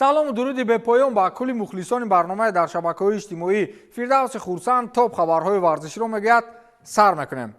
Салому дуруди бепоён ба кулли мухлисони барномаи дар шабакаҳои иҷтимоӣ. Фирдавси Хурсанд топ хабарҳои варзиширо мегӯяд. Сар мекунем.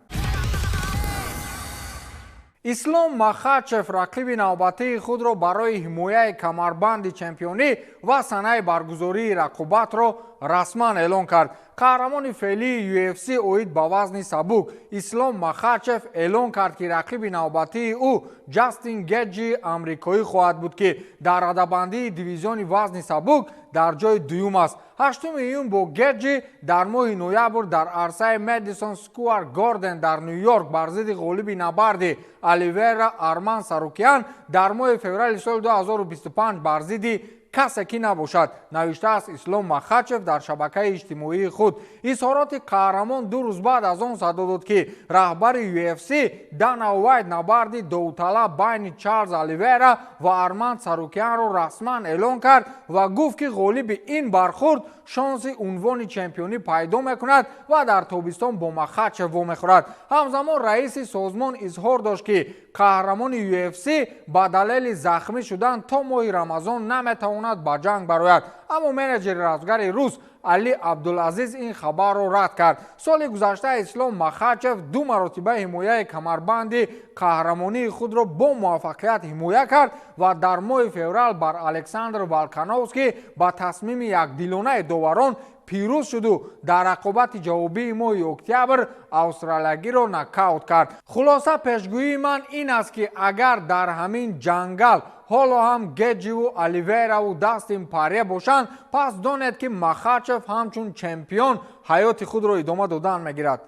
Ислом Махачев рақиби навбатии худро барои ҳимояи камарбанди чемпионӣ ва санаи баргузории рақобатро расман эълон кард. Қаҳрамони феълии UFC оид ба вазни сабук Ислом Махачев эълон кард, ки рақиби навбатии ӯ Ҷастин Геҷи амрикоӣ хоҳад буд, ки дар радабандии дивизиони вазни сабук дар ҷои дуюм аст. 8 июн бо Геҷи дар моҳи ноябр дар арсаи Медисон Сквер Горден дар Ню-Йорк бар зидди ғолиби набарди Оливера Арман Сарукян дар моҳи феврали соли 2025 бар зидди касе ки набошад, навиштааст Ислом Махачев дар шабакаи иҷтимоии худ. Изҳороти қаҳрамон 2 рӯз баъд аз он садо дод, ки раҳбари UFC Дана Уайт набарди довталаб байни Чарлз Оливера ва Арман Сарукянро расман эълон кард ва гуфт, ки ғолиби ин бархурд шонси унвони чемпионӣ пайдо мекунад ва дар тобистон бо Махачев вомехӯрад. Ҳамзамон раиси созмон изҳор дошт, ки қаҳрамони UFC ба далели захмӣ шудан то моҳи Рамазон наметавонад ба ҷанг барояд. Аммо менеҷери разгари рус Али Абдулазиз ин хабарро рад кард. Соли гузашта Ислом Махачев 2 маротиба ҳимояи камарбанди қаҳрамонии худро бо муваффақият ҳимоя кард ва дар моҳи феврал бар Александр Волкановский ба тасмими якдилонаи доварон пирӯз шуду дар рақобати ҷавобии моҳи октябр австралиягиро нокаут кард. Хулоса, пешгӯии ман ин аст, ки агар дар ҳамин ҷангал ҳоло ҳам Геҷиву Оливераву Дастин Паре бошанд, пас донед, ки Махачев ҳамчун чемпион ҳаёти худро идома додан мегирад.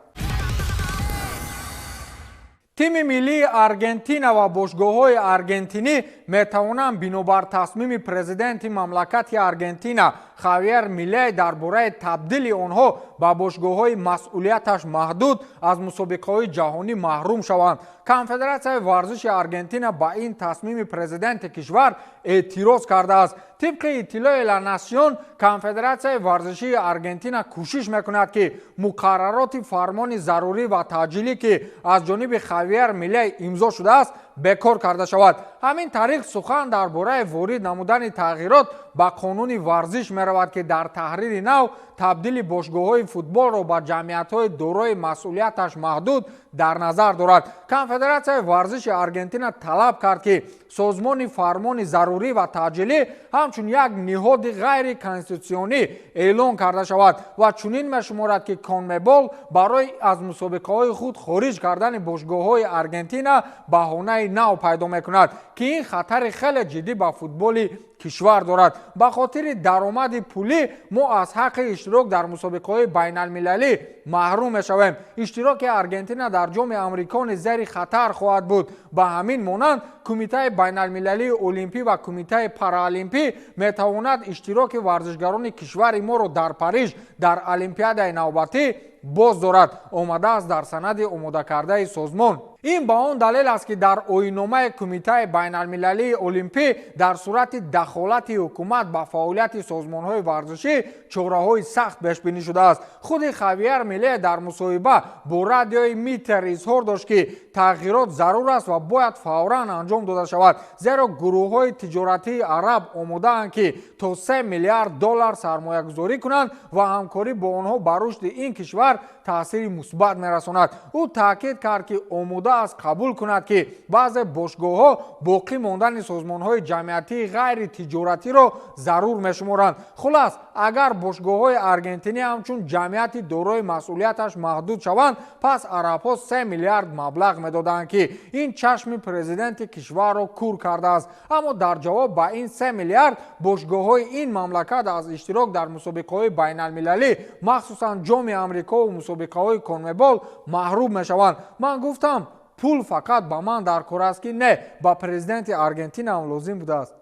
Тими миллии Аргентина ва бошгоҳҳои аргентинӣ метавонанд бинобар тасмими президенти мамлакати Аргентина Хавьер Милей дар бораи табдили онҳо ба бошгоҳҳои масъулияташ маҳдуд аз мусобиқаҳои ҷаҳонӣ маҳрум шаванд. Конфедератсияи варзиши Аргентина ба ин тасмими президенти кишвар эътироз кардааст. Тибқи иттилои Ла Насион, Конфедератсияи варзишии Аргентина кӯшиш мекунад, ки муқаррароти фармони зарурӣ ва таъҷилӣ, ки аз ҷониби Хавьер Милей имзо шудааст, бекор карда шавад. Ҳамин тариқ сухан дар бораи ворид намудани тағйирот ба қонуни варзиш меравад, ки дар таҳрири нав табдили бошгоҳҳои футболро ба ҷамъиятҳои дорои масъулияташ маҳдуд дар назар дорад. Конфедератсияи варзиши Аргентина талаб кард, ки созмони фармони зарурӣ ва таъҷилӣ ҳамчун як ниҳоди ғайриконститутсионӣ эълон карда шавад ва чунин мешуморад, ки Конмебол барои аз мусобиқаҳои худ хориҷ кардани бошгоҳҳои Аргентина баҳонаи нав пайдо мекунад, ки ин хатари хеле ҷиддӣ ба футболи кишвар дорад. Ба хотири даромади пулӣ мо аз ҳаққи иштирок дар мусобиқаҳои байналмилалӣ маҳрум мешавем. Иштироки Аргентина дар Ҷоми Амрико низ зери хатар хоҳад буд. Ба ҳамин монанд Кумитаи байналмилалии олимпӣ ва Кумитаи параолимпӣ метавонад иштироки варзишгарони кишвари моро дар Париж дар олимпиадаи навбатӣ боз дорад, омадааст дар санади омодакардаи созмон. Ин ба он далел аст, ки дар оинномаи Кумитаи байналмилалии олимпӣ дар сурати дахолати ҳукумат ба фаъолияти созмонҳои варзишӣ чораҳои сахт пешбинӣ шудааст. Худи Хавьер Миле дар мусоҳиба бо радиои Митер изҳор дошт, ки тағйирот зарур аст ва бояд фавран анҷом дода шавад, зеро гурӯҳҳои тиҷоратии араб омодаанд, ки то 3 миллиард доллар сармоягузорӣ кунанд ва ҳамкорӣ бо онҳо ба рушди ин кишвар таъсири мусбат мерасонад. Ӯ таъкид кард, ки омода аст қабул кунад, ки баъзе бошгоҳҳо боқӣ мондани созмонҳои ҷамъиятии ғайритиҷоратиро зарур мешуморанд. Хулас, агар бошгоҳҳои аргентинӣ ҳамчун ҷамъияти дорои масъулияташ маҳдуд шаванд, пас арабҳо 3 миллиард маблағ медоданд, ки ин чашми президенти кишварро кур кардааст. Аммо дар ҷавоб ба ин 3 миллиард бошгоҳҳои ин мамлакат аз иштирок дар мусобиқаҳои байналмилалӣ, махсусан Ҷоми Амрикову мусобиқаҳои Конмебол маҳрум мешаванд. Ман гуфтам, пул фақат ба ман дар кор аст, ки не, ба президенти Аргентина ҳам лозим будааст.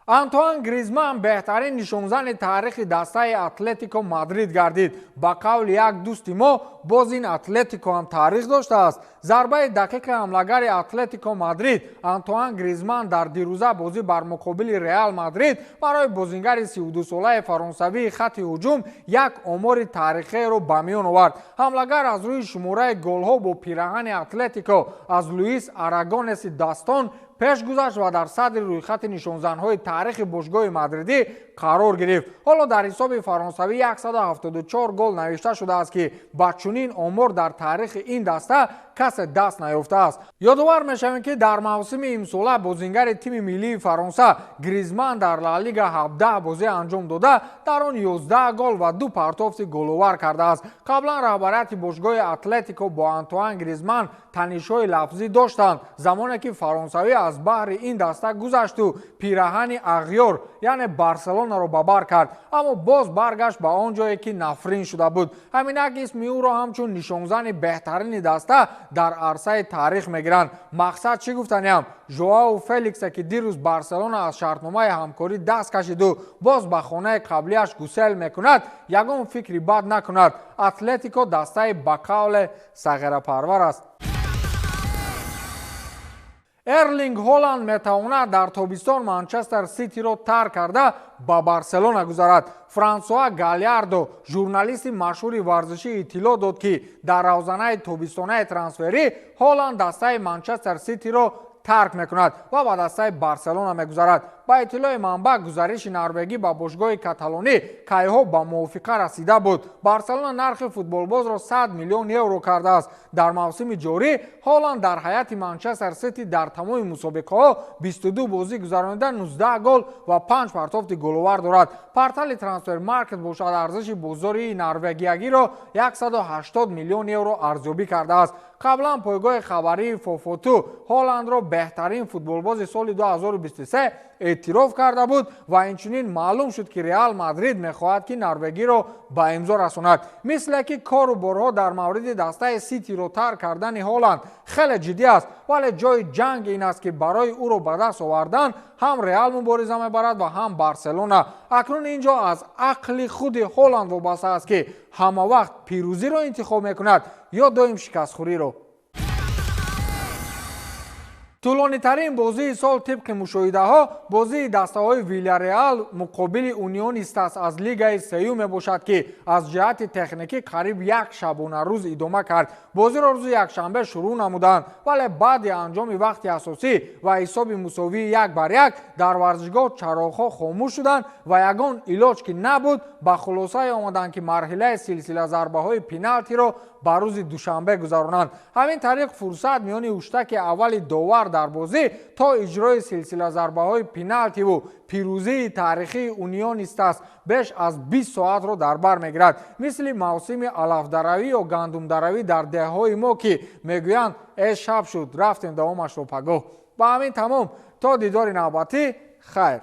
Антуан Гризман беҳтарин нишонзани таърихи дастаи Атлетико Мадрид гардид. Ба қавли як дӯсти мо, боз ин Атлетико ҳам таърих доштааст. Зарбаи дақиқи ҳамлагари Атлетико Мадрид Антуан Гризман дар дирӯза бозӣ бар муқобили Реал Мадрид барои бозингари 32-солаи фаронсавии хатти ҳуҷум як омори таърихиеро ба миён овард. Ҳамлагар аз рӯи шумораи голҳо бо пираҳани Атлетико аз Луис Арагонеси дастон Пеш гузашт ва дар садри рӯйхати нишонзанҳои таърихи бошгоҳи мадридӣ қарор гирифт. Ҳоло дар ҳисоби фаронсавӣ 174 гол навишта шудааст, ки ба чунин омор дар таърихи ин даста касе даст наёфтааст. Ёдовар мешавем, ки дар мавсими имсола бозингари тими миллии Фаронса Гризман дар Ла Лига 17 бозӣ анҷом дода, дар он 11 гол ва 2 партофти головар кардааст. Қаблан раҳбарияти бошгоҳи Атлетико бо Антуан Гризман танишҳои лафзӣ доштанд, замоне ки фаронсавӣ аз баҳри ин даста гузашту пираҳани ағёр, яъне Барселонаро ба бар кард, аммо боз баргашт ба он ҷое ки нафрин шуда буд. Ҳаминак исми ӯро ҳамчун нишонзани беҳтарини даста дар арсаи таърих мегиранд. Мақсад чӣ гуфтаниям? Жоау Феликсе, ки дирӯз Барселона аз шартномаи ҳамкорӣ даст кашиду боз ба хонаи қаблияш гусел мекунад, ягон фикри бад накунад. Атлетико дастаи ба қавле сағирапарвар аст. Эрлинг Холанд метавонад дар тобистон Манчестер Ситиро тарк карда ба Барселона гузарад. Франсуа Галярдо, журналисти машҳури варзишӣ, иттилоъ дод, ки дар равзанаи тобистонаи трансферӣ Холанд дастаи Манчестер Ситиро тарк мекунад ва ба дастаи Барселона мегузарад. Ба иттилои манбаъ, гузариши норвегӣ ба бошгоҳи каталонӣ кайҳо ба мувофиқа расида буд. Барселона нархи футболбозро 100 миллион евро кардааст. Дар мавсими ҷорӣ Ҳоланд дар ҳайати Манчестер Сити дар тамоми мусобиқаҳо 22 бозӣ гузаронида, 19 гол ва 5 партофти головар дорад. Портали Трансфермаркет бошад, арзиши бозории норвегиягиро 180 миллион евро арзёбӣ кардааст. Қаблан пойгоҳи хабарии Фофоту Ҳоландро беҳтарин футболбози соли 2023 эътироф карда буд ва инчунин маълум шуд, ки Реал Мадрид мехоҳад, ки норвегиро ба имзо расонад. Мисле ки кору борҳо дар мавриди дастаи Ситиро тарк кардани Ҳоланд хеле ҷиддӣ аст, вале ҷои ҷанг ин аст, ки барои ӯро ба даст овардан ҳам Реал мубориза мебарад ва ҳам Барселона. Акнун ин ҷо аз ақли худи Ҳоланд вобаста аст, ки ҳама вақт пирӯзиро интихоб мекунад ё доим шикастхӯриро. Тӯлонитарин бозии сол тибқи мушоҳидаҳо бозии дастаҳои Вилярреал муқобили Унионистас аз лигаи сеюм мебошад, ки аз ҷиҳати техникӣ қариб як шабонарӯз идома кард. Бозиро рӯзи якшанбе шурӯъ намуданд, вале баъди анҷоми вақти асосӣ ва ҳисоби мусовии 1-1 дар варзишгоҳ чароғҳо хомӯш шуданд ва ягон илоҷ ки набуд, ба хулосае омаданд, ки марҳилаи силсила зарбаҳои пеналтиро ба рӯзи душанбе гузаронанд. Ҳамин тариқ фурсат миёни ҳуштаки аввали довар дар бозӣ то иҷрои силсила зарбаҳои пеналтиву пирӯзии таърихии Унионистас беш аз 20 соатро дар бар мегирад. Мисли мавсими алафдаравӣ ё гандумдаравӣ дар деҳҳои мо, ки мегӯянд: «Э, шаб шуд, рафтем, давомашро пагоҳ». Ба ҳамин тамом, то дидори навбатӣ, хайр.